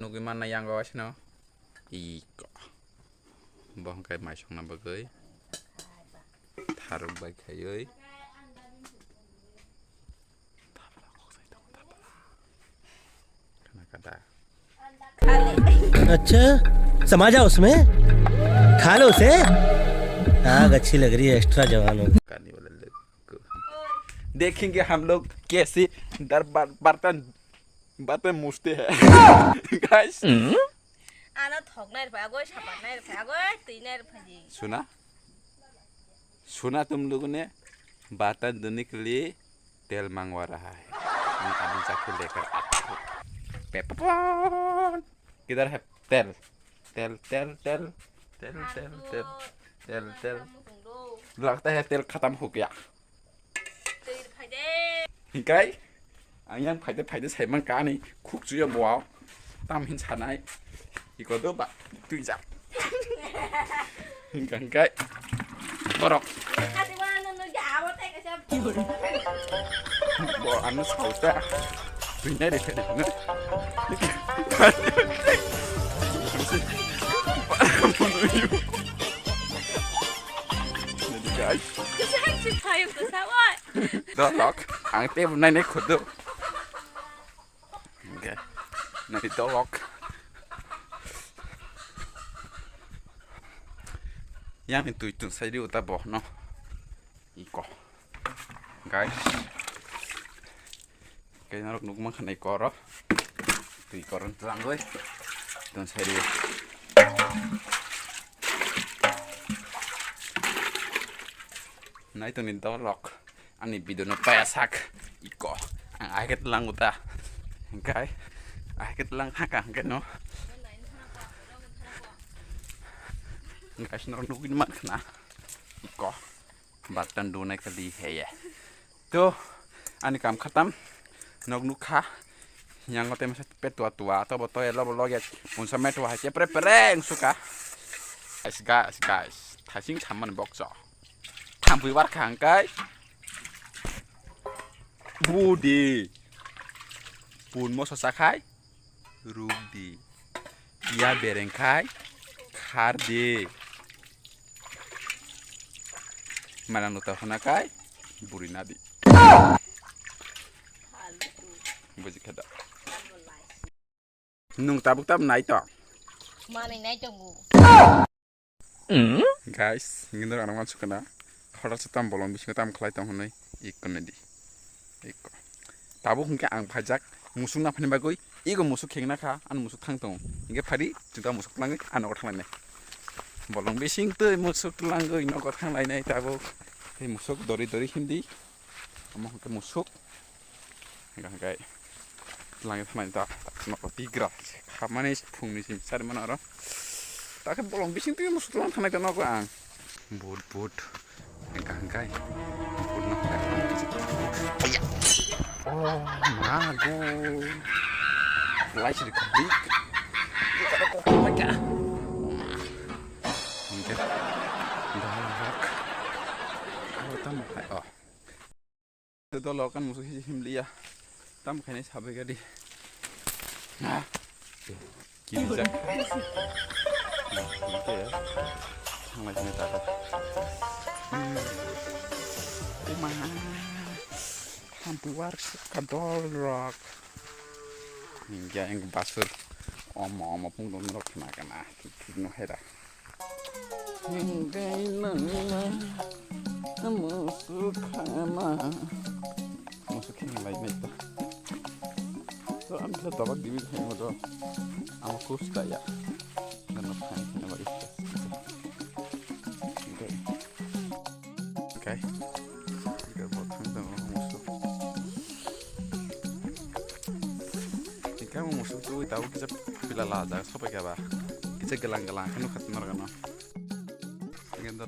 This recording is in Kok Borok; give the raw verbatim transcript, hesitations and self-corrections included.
Nugwi manna yango waisano. Iko. Bo hwnkhe mai songna bagwi. Tharuk bai khaiwi. Khana kada. अच्छा, समा जा उसमें, खा लो उसे। आग अच्छी लग रही है, एक्स्ट्रा जवान हो। Kani wala lukku. देखेंगे हम लोग कैसे दर बर-, बर्तन, बर्तन मूसते हैं। Guys. Ano thoknai rwphai agoi, saparnai rwphai agoi, twinai rwphai di. सुना? सुना तुम लोगों ने? बर्तन धोने के लिए तेल मंगवा रहा है। मैं अभी जाके लेकर आता हूँ। पेपन। किधर है तेल? तेल, तेल, तेल, तेल, तेल, तेल, तेल, तेल। लगता है तेल खत्म हो गया। Twi rwphai de. Hinkhe ang yang phaide phaide saiman kani khuk chuya bo. Tam hin sanai. Iko do ba twi jak. Hinkhe hinkhe. Borok. Kasi wala no no ya abo tai kasi. Bo ano sauta. Twi nai de de. Guys. Kasi ang si payung to sa wa. Dolok, ang tei bo nai nai khudu. Hingke, nai dolok. Yang ni twi tun sai di uta bo no. Iko. Guys. Kei norok nukma khanai koro. Twi koron tlangwi. Tun sai di. Nai tuni dolok. Ani video no paya sak iko. Ang ahai ke tlang uta. Hingkai ahai ke tlang haka hingke no. Hingkai sino nugin mat khna iko. Batan duna kali heye. To ani kam khatam. Nok nukha. Yang ngote masa pet tua tua to bo to elo bo loge. Unsa met wa ke pre pre suka. Guys, guys, guys. Thasing saman bokso. Thampui war khang kai. Budi. Pun moso sakhai. Rukdi. Ya bereng khai. Khardi. Mana nuta hona kai. Buri nadi. Buji khada. Nung tabuk tab nai to. Manwi nai tongo. Guys, hingke norok ano wansuk kana. Hoda se tam bolong bisingo tam khlai tong hwnwi ikko nai di. Ikko. Tabuk hingke ang phaijak musuk naphani bagwi. Ego musuk khengna kha, ano musuk thang tongo. Hingke phadi, chwng ta musuk twlangwi, ano nogo thanglainai. Bolong bising twi musuk twlangwi nogo thanglainai tabuk. Tei musuk dori dori hindi. Omo hingke musuk. Hingke hingke. Twlangwi thangnai ta. Nogo tigra. Khamani phungni sim sari mano aro. Ta khe bolong bising twi musuk twlang thangnai ta nogo ang. But, but. Hingke hingke. But no. Aya. Oh, mago. Lai sidi kubik. Hingke. Dalak. Aro tamo hai. Oh. Dolo kan musu hiji himliya. Tam khainai sabai gadi. Ha. Kini jak. Oke ya. Thanglai sini tata. Hmm. Uma. Hampu war ka dol rok. Hingga yang basur. Omo omo pung dom rok khna kana. Kikno hera. Hinggai nangma musukhana. Musuk kheng lai nai ta. To ang khe dobak dibi khaimo do. Ang kus ta ya. Nang phai khna bai. Hinggai. Hinggai. Hinggai bo thang ta musuk. Hinggai musuk tu tau kisa pila la ja sopai ka ba. Kisa gelang gelang kheno khatma ragano. Hinggai do.